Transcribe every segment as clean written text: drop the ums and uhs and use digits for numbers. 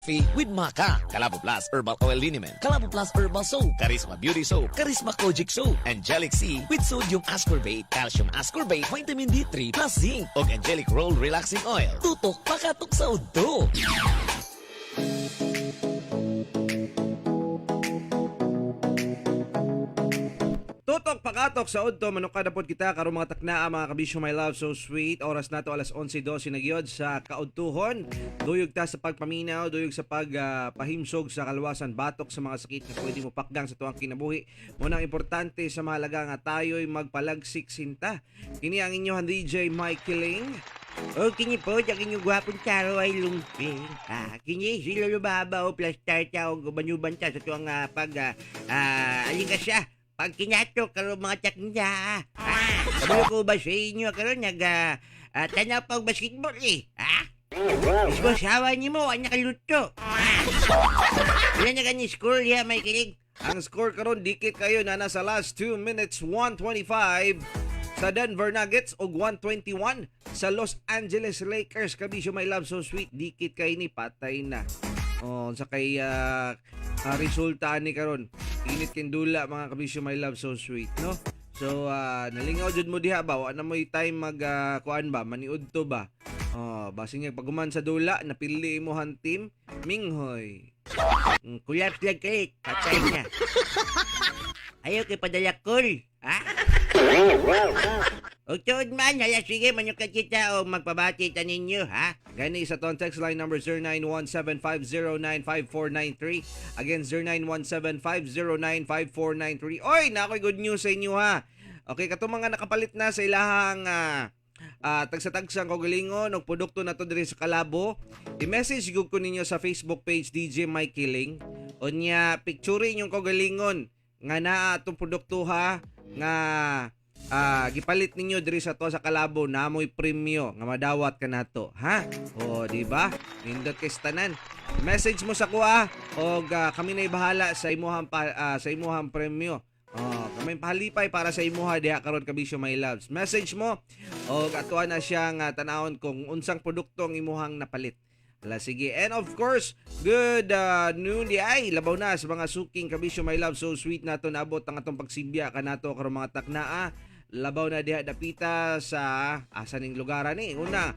Coffee with Maca. Kalabo Plus Herbal Oil Liniment. Kalabo Plus Herbal Soap. Charisma Beauty Soap. Charisma Kojic Soap. Angelic C with Sodium Ascorbate, Calcium Ascorbate, Vitamin D3 plus Zinc. Og Angelic Roll Relaxing Oil. Tutok pakatok sa udto. Tutok pakatok sa udto, manukad na pod kita karong mga taknaa, mga kabisyo, my love so sweet. Oras nato alas 11:12 na gyud sa kaudtuhon. Duyog ta sa pagpaminaw, duyog sa pagpahimsog sa kaluwasan batok sa mga sakit na pwede mo pakgang sa tuang kinabuhi. Muna ang importante sa mahalaga nga tayo'y magpalagsik sinta. Kini ang inyong DJ Mike Kiling. O kini po, ang inyong gwapong taro ay lumping. Ah, kini si Lolo Baba o plastar ta o banyuban ta sa tuwang pag alin ka siya. Pag kinato karon mga taknya. Ah, kabalo ko ba sa inyo karon nag tanaw pa og basketball eh. Ah? Mismo sawa ni mo, ang nakaluto. Ah. Wala na gani score ya, may kilig. Ang score karon dikit kayo na nasa last 2 minutes, 125 sa Denver Nuggets og 121 sa Los Angeles Lakers. Kabisyo, my love so sweet, dikit kay ni, patay na. Oh, sa kay resulta ani karon. Init kindula, mga kabisyo, my love so sweet, no? So nalingaw jud mo diha ba, wa na mo'y time mag kuan ba, maniudto ba. Oh, basin nga paguman sa dula napili mo han team minghoy. Collapse lang kalit. Patay na. Ayaw kay padala call. Ha? O tuod man, hala sige, manukad kita o magpabati ta ninyo, ha? Gani sa ton text line number 0917-509-5493. Again, 0917-509-5493. Oy, na ako'y good news sa inyo ha. Okay, katong mga nakapalit na sa ilahang tagsa-tagsang kaugalingon og produkto na to diri sa Kalabo, i-message gud ko ninyo sa Facebook page DJ Mike Killing. Unya, picture inyong kaugalingon nga naa atong produkto ha, nga gipalit ninyo diri sa to sa Kalabo, namoy premyo nga madawat kanato ha. O di ba, nindot kay sa tanan. Message mo sa kuha og kami nay bahala sa imuhang sa imuhang premyo. Oh, kami pahalipay para sa imuha diha karon, kabisyo, my loves. Message mo og atuan na siya nga tanawon kung unsang produkto ang imuhang napalit. Ala sige. And of course, good noon di ay labaw na sa mga suking kabisyo, my love so sweet nato naabot ang atong pagsibya kanato karon mga taknaa. Labaw na diha dapita sa asa ning lugar ani. Una,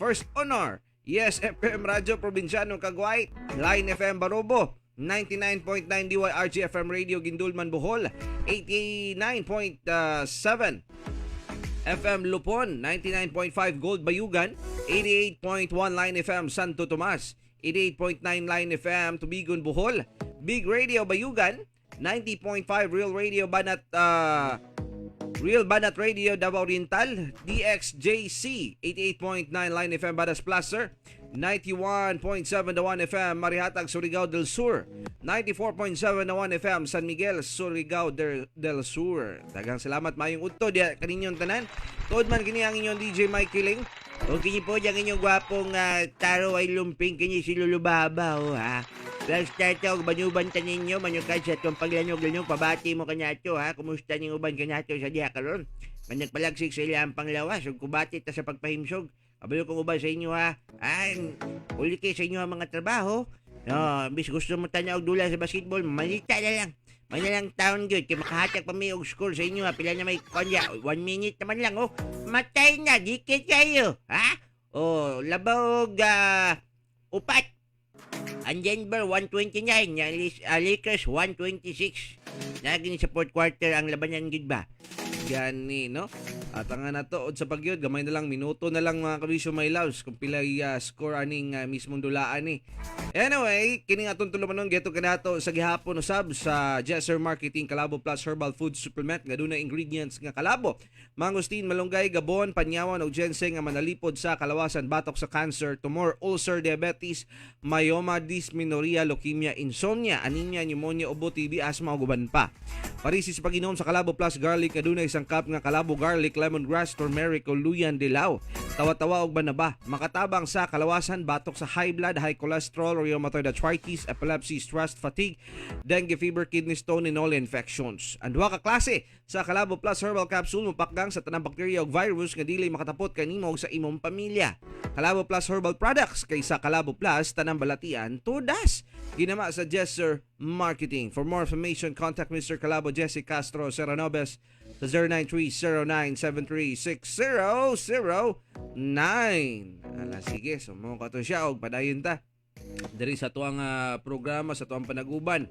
first honor. Yes FM Radyo Probinsyano Cagwait, Line FM Barobo, 99.9 DYRG FM Radio Guindulman Bohol, 89.7 FM Lupon, 99.5 Gold Bayugan, 88.1 Line FM Santo Tomas, 88.9 Line FM Tubigon Bohol, Big Radio Bayugan, 90.5 Real Radio Banat Real Banat Radio Davao Oriental, DXJC 88.9 Line FM Badas Placer, 91.7 The One FM Marihatag Surigao del Sur, 94.7 The One FM San Miguel Surigao del Sur. Daghang salamat, maayong udto diha kaninyong tanan. Tuod man kini ang inyong DJ Mike Killing. O kini po, ang inyong gwapong taro ay lumping, kini si Lolo Baba, o ha? Plus tata og banyuban ta ninyo, manukad sa itong paglanog-lanog, pabati mo kanato, ha? Kumusta ning uban kanato sa diha karon? Managpalagsik sa ilang panglawas, ug kubati ta sa pagpahimsog. Kabalo kong uban sa inyo, ha? Ay, uli kay sa inyo ang mga trabaho. No, imbis gusto mo tanaw og dula sa basketball, malita na lang. May na lang taon gyud kay makahatag pa mi og score sa inyo ha. Pila na may kanya, 1 minute naman lang oh. Matay na, dikit kayo, ha? Oh, labaw og upat. Ang Denver 129, ang Lakers 126. Naging sa fourth quarter ang labanan gid ba? Gani, no? At ang na to, sa pagyud, gamay na lang, minuto na lang, mga kabisyo, my loves, kung pilay score aning mismong dulaan ni. Anyway, kini nga atong tulumanon geto kanato sa gihapon usab sa Jesser Marketing Kalabo Plus Herbal Food Supplement nga dunay ingredients nga kalabo, mangosteen, malunggay, gabon, panyawan ug ginseng nga manalipod sa kalawasan batok sa cancer, tumor, ulcer, diabetes, myoma, dysmenorrhea, leukemia, insomnia, anemia, pneumonia, ubo, TB, asthma ug uban pa. Parisi sa pag-inom sa Kalabo Plus Garlic nga dunay sangkap nga kalabo, garlic, lemongrass, turmeric o luyan dilaw. Tawa-tawa og banaba. Makatabang sa kalawasan, batok sa high blood, high cholesterol, rheumatoid arthritis, epilepsy, stress, fatigue, dengue fever, kidney stone, and all infections. Ang duha ka klase sa Kalabo Plus Herbal Capsule mupakgang sa tanang bakterya ug virus nga dili makatapot kanimo ug sa imong pamilya. Kalabo Plus Herbal Products kay sa Kalabo Plus tanang balatian tudas. Ginama sa Jesser Marketing. For more information, contact Mr. Kalabo Jesse Castro Serranobes sa 0930-973-6009. Ala, sige, so mo ka to siya og padayon ta diri sa tuang programa, sa tuang panaguban.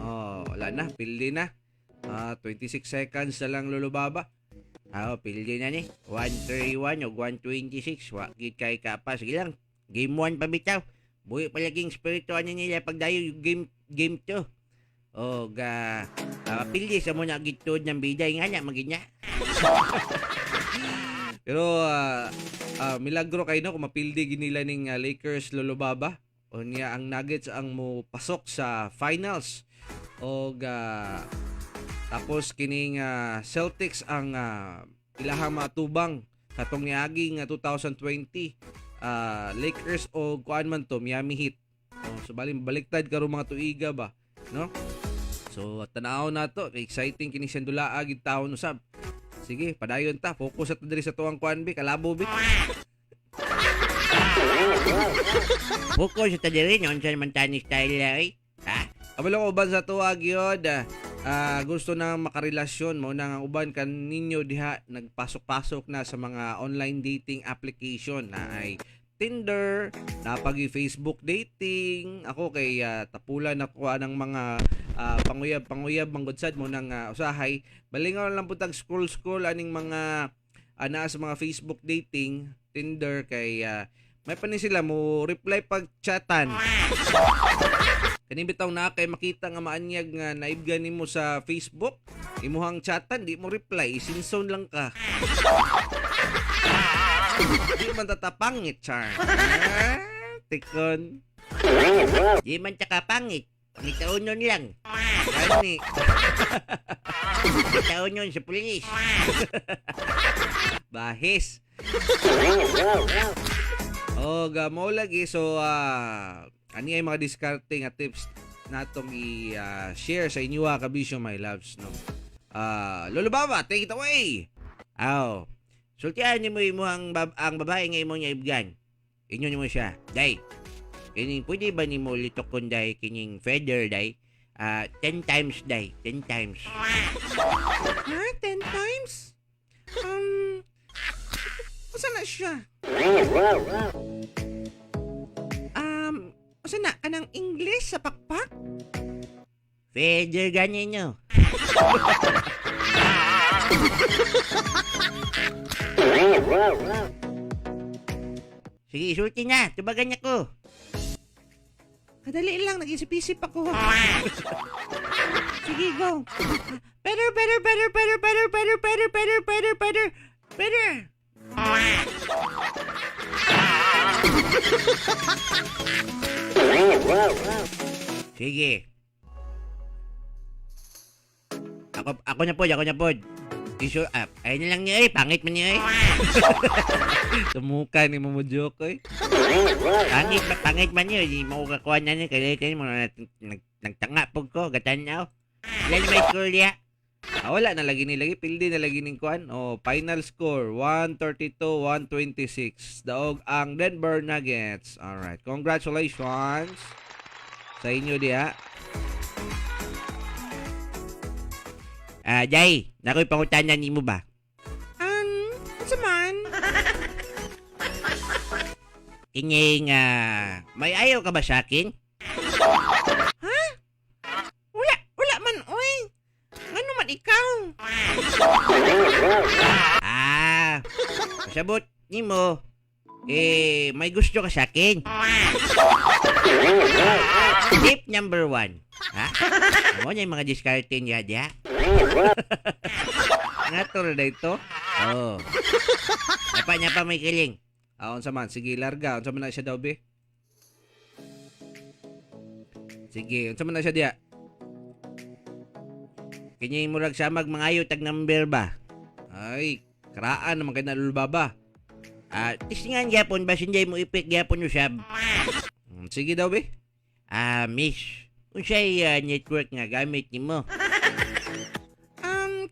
Oh, wala na, pildi na. 26 seconds na lang, Lolo Baba. Ah, pildi na ni. 131 o 126. Wa gid kay kapa. Sige lang. Game 1 pa bitaw. Buhi palaging spirito ani nila pagdayo yung game game 2. O ga pildi sa mo na gitod ng biday nga na magid na. Pero milagro kay no kung mapildi ginila ning Lakers, Lolo Baba. O niya ang Nuggets ang mo pasok sa finals. O tapos kining Celtics ang ilahang matubang katong niaging 2020, Lakers o kuan man to, Miami Heat. Oh, so bali baliktad karon mga tuiga ba, no? So tanaw na to, exciting kini siyang dulaa gid taon usab. Sige, padayon ta. Focus sa diri sa tuwang kuan bi, Kalabo bi. Buko sa tadiri unsa naman tani style ay. Ha? Kabalo ko uban sa tuwa gyud. Gusto na makarelasyon mo na nga uban kaninyo diha nagpasok-pasok na sa mga online dating application na ay Tinder, napagi Facebook dating. Ako kay tapulan ako ng mga panguyab-panguyab manggod sad mo nang usahay. Balingaw lang putag scroll-scroll aning mga naa sa mga Facebook dating, Tinder kay may panin sila mo reply pag chatan. Kani bitaw na kay makita nga maanyag nga naibgan nimo sa Facebook, imuhang chatan di mo reply, isinson lang ka. Di man tatapangit, char. Ah, tikon. Di man ta kapangit. Pangitaunon lang. Gani. Pangitaunon sa pulis. Bahis. Oh, gamo lagi, so ani ay mga diskarte nga tips natong i-share sa inyo kabisyo my loves, no. Lolo Baba, take it away. Aw. Sultian nimo imuhang ang babae nga imong naibgan. Inyo nimo siya. Day. Kining pwede ba nimo litokon day kining feather day? 10 times day, 10 times. Ha? 10 times? Usa na siya? Usa na kanang English sa pakpak? Feather ganin nyo. Sige, isulti na. Tubagan niya ko. Kadali lang, nag-isip-isip ako. Sige, go. Better, better, better, better, better, better, better, better, better, better, better. Sige. Ako na po, ako na po. Isu, ayun na lang niya eh. Pangit man niya eh. Tumuka ni Momo Jokoy. Pangit man niya. Hindi mo ko kakuha na niya. Kaya kayo mga nagtanga po ko. Gatanaw. Wala na may school niya. Wala na lagi ni lagi. Pildi na lagi ning kuan. Oh, final score 132-126. Daog ang Denver Nuggets. All right. Congratulations sa inyo diha. Jay, nakoy pangutana nimo ba? Unsa man? Kining, may ayaw ka ba sa akin? Wala, wala man oy. Ngano man ikaw? Pasabot nimo. Eh, may gusto ka sa akin. Tip number 1. Ha? Mo na yung mga diskarte niya diya. Nga na ito. Oo. Oh. Napa, napa may kiling. Unsa man? Sige, larga. Unsa man na siya daw, be? Sige, unsa man na siya diya? Kanya yung murag samag mga ayo tag number ba? Ay, karaan naman kay na Lolo Baba. Testingan gyapon basin di mo ipik gyapon usab. Sige daw be. Miss, unsay network nga gamit nimo?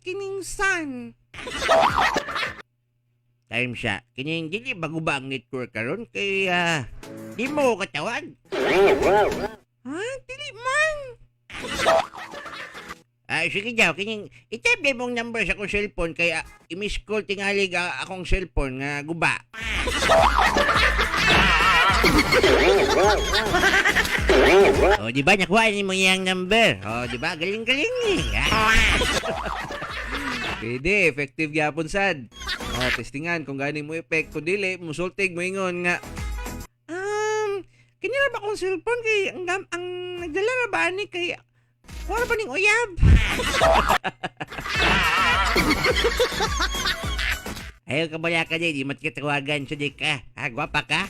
Kining Sun. Time siya. Kining dili bago ba ang network karon kay di mo ko katawag. Ha? Dili man. Sige daw, kining i-type mong number sa akong cellphone kay i-miss call tingali akong cellphone nga guba. O, di ba nakuha ni mo iyang number? O, di ba? Galing-galing eh. Pwede, effective gyapon sad. Oh, testingan kung gani mo effect, kung dili musultig moingon nga kini ra ba akong cellphone kay ang nagdala ra ba ani kay wala ba ning uyab? Ayaw ka bala ka di mat katawagan sa di ka. Ha, gwapa ka?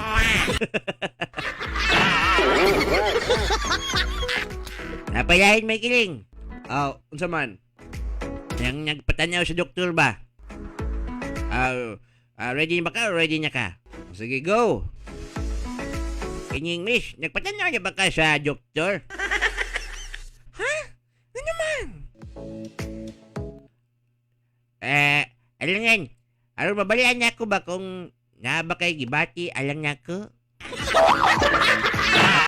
Napayahin may kiling. Ah, unsa man? Nang nagpatanaw sa doktor ba? Ready na ba ka o ready na ka? Sige, go. Kining miss, nagpatanaw na ba ka sa doktor? Ha? Ano man? Eh, alangan. Aron mabalian na ako ba kung naa ba kay gibati alang nako?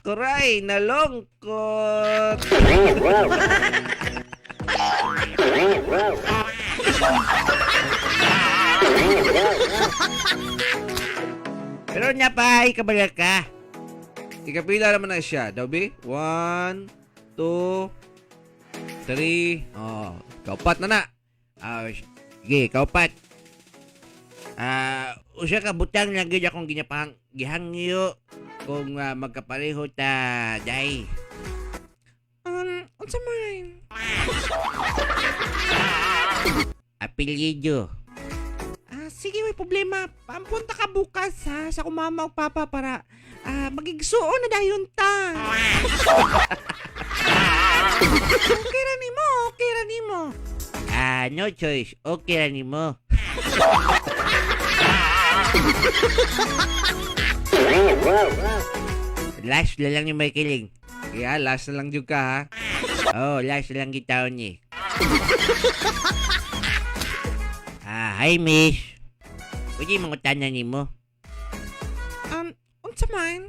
Kuray, nalungkot. Pero napay kabala ka. Ikapila naman na siya. Daw be? 1, 2, 3. Oh, kaupat na na. Sige, kaupat. Usa ka butang lang gyud akong ginapahang gihangyo kung magkapareho ta day. Unsa man? Apelyido. Sige, may problema. Pampunta ka bukas ha sa kumama o papa para magigsuon na dayon ta. Okay ra nimo, okay ra nimo. No choice. Okay ra nimo. Last na lang yung may kiling. Kaya last na lang jud ka ha. Oh, last na lang gitaon ni. Hi miss. Pwede mangutana nimo. Unsa man?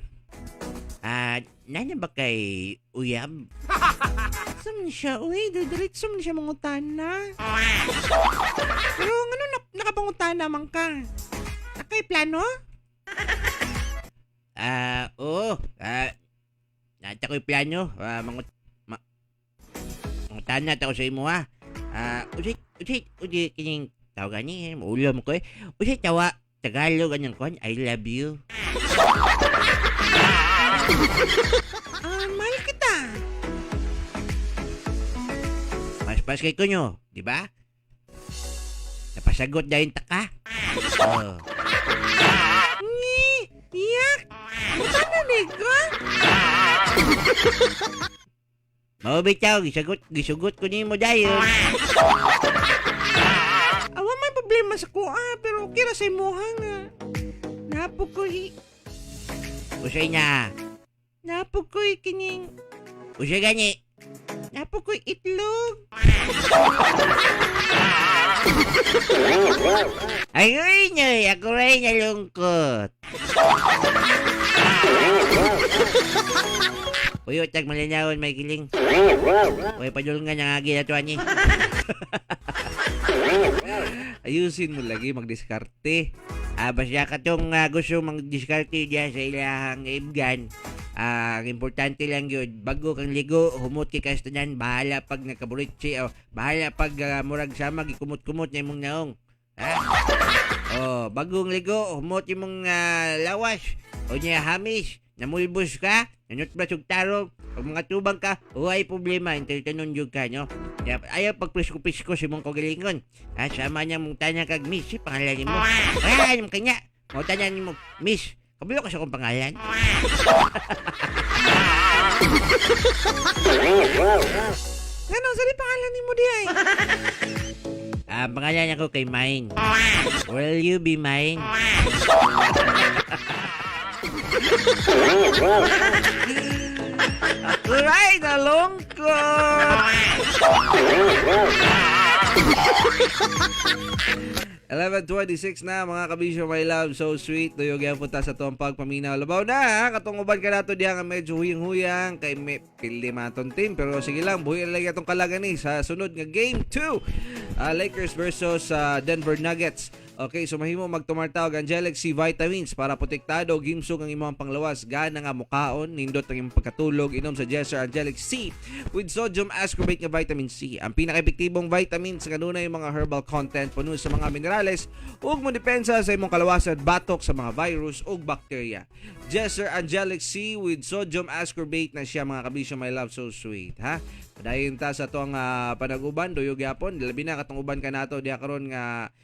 Nana ba kay uyab? Unsa man siya? Uy, diretso man siya mangutana. Pero ngano na, nakapangutana man ka? Nakay plano? Oo. Nata ko'y plano. Mangutana ta ko sa imo ha. Usit, usit, usit, kining tawagan ni, maulo mo ko eh. Usit, tawa, Tagalog, anong kwan? I love you. Mahal kita. Paspas kay kunyo, di ba? Napasagot dahil taka. Oh. Ngi, iyak. Mutana ni ka? Mao bitaw, gisugot ko nimo dayon. Awa may problema sa kuha, pero okay ra sa imuha nga. Napo ko'y, Usay na. napo ko'y kining, Usay gani. napo ko'y itlog. Ay, uy, noy, ako rin nalungkot. Uy, tag malinawon, may giling. Uy, padulungan ang agi na to, ani. Ayusin mo lagi, magdiskarte. Basta ka tong gusto magdiskarte diyan sa ilahang ibgan. Ang importante lang yun, bago kang ligo, humot kay kastanan, bahala pag nakaburitsi o bahala pag murag sama, gikumot-kumot na imong naong. Ha? Oh, bagong ligo, humot imong lawas. O niya hamis, namulbos ka, nanutbas og tarong, pag mga tubang ka, huwag problema, entertainon jud ka, no? Kaya ayaw pag presko-presko sa imong kagalingon. Ha, sama niya mong tanya kag miss, si pangalan nimo. Ay, anong kanya? Mo tanya nimo, miss, kabalo ka sa akong pangalan? Ano, sa di pangalan nimo di ay? Ang pangalan ako kay Mine. Will you be mine? Alright, nalungkot! 11:26 na, mga kabisyo, my love, so sweet. Duyog yan punta sa tuwang pagpaminaw. Labaw na ha, katong uban ka nato diya nga medyo huyang-huyang kay may pili man atong team, pero sige lang, buhi lang atong kalagan ni sa sunod nga game 2. Lakers versus Denver Nuggets. Okay, so mahimo magtumartawag Angelic C Vitamins para protektado gimsog ang imong panglawas, gana nga mukaon, nindot ang imong pagkatulog, inom sa Jesser Angelic C with sodium ascorbate nga vitamin C. Ang pinaka-epektibong vitamins nga kanunay mga herbal content, puno sa mga minerales ug mo depensa sa imong kalawasan batok sa mga virus ug bakterya. Jesser Angelic C with sodium ascorbate na siya, mga kabisyo, my love, so sweet, ha. Padayon ta sa tuang panaguban, duyog gyapon, labi na katong uban kanato diha karon nga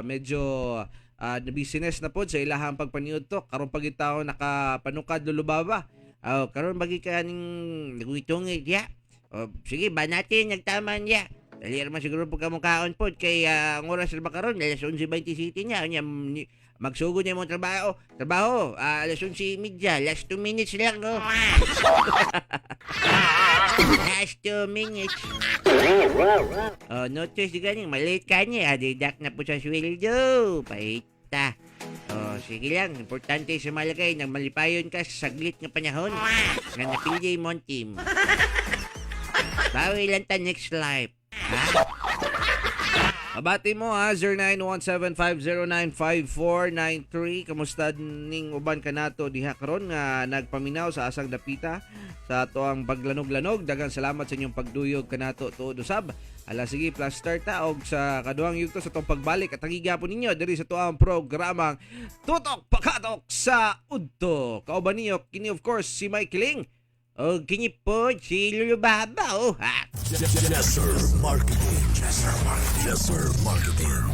medyo na business na pod sa ilahang pagpaniud to karon pag tawo nakapanukad, lulubaba. Oh, karon bagi ka ning nagwitong diya. Oh, sige, ba natin nagtama niya. Dali ra man siguro pagka mukaon pod kay ang oras ra ba karon alas 11:27 niya. Unya magsugod niya mong trabaho. Trabaho, alas 11:30, last 2 minutes lang, oh. Last 2 minutes. Oh, no choice di ganing malate ka niya. Adi dak na po sa sweldo. Pahita. Oh, sige lang. Importante sa malagay nang malipayon ka sa saglit nga panahon nga napili mo ang team. Bawi lang ta next life. Ha? Abati mo ha, 0917-509-5493. Kamusta ning uban kanato diha karon nga nagpaminaw sa asang dapita sa ato ang paglanog-lanog? Daghang salamat sa inyong pagduyog kanato tuod usab. Ala sige, plus start ta og sa kaduhang yugto sa atong pagbalik at ang gigapon ninyo diri sa tuang programang Tutok Pakatok sa Udto. Kauban ninyo kini, of course, si Mike Ling. O kini po si Lulu Baba, oh. Ha? Yes, sir. Marketing. Yes, sir. Marketing. Yes, sir. Marketing.